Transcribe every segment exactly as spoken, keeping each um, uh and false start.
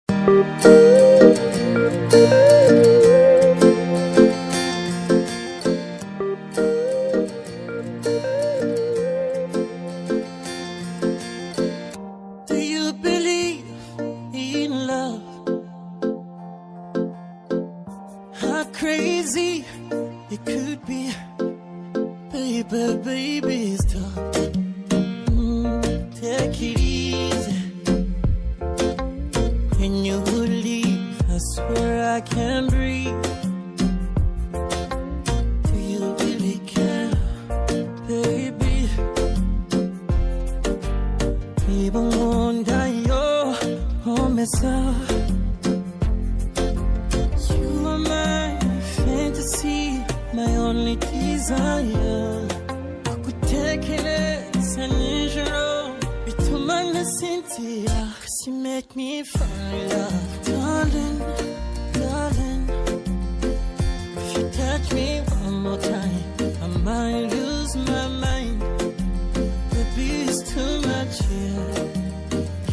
Do you believe in love? How crazy it could be. Baby, baby, stop. Mm, take it easy. When you would leave, I swear I can't breathe. Do you really care, baby? Even wonder your home is up. You are my fantasy, my only desire. Akutekele sanijoro, bitumana sintila. 'Cause you make me fall in love, darling, darling. If you touch me one more time, I might lose my mind. Baby, it's too much here.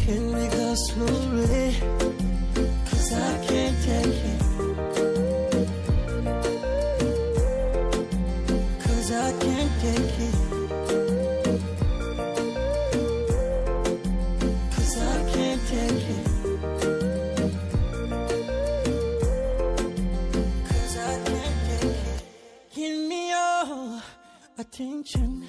Can we go slowly? 'Cause I can't take it. 'Cause I can't take it. 'Cause I can't take it. 'Cause I can't take it. Give me your attention.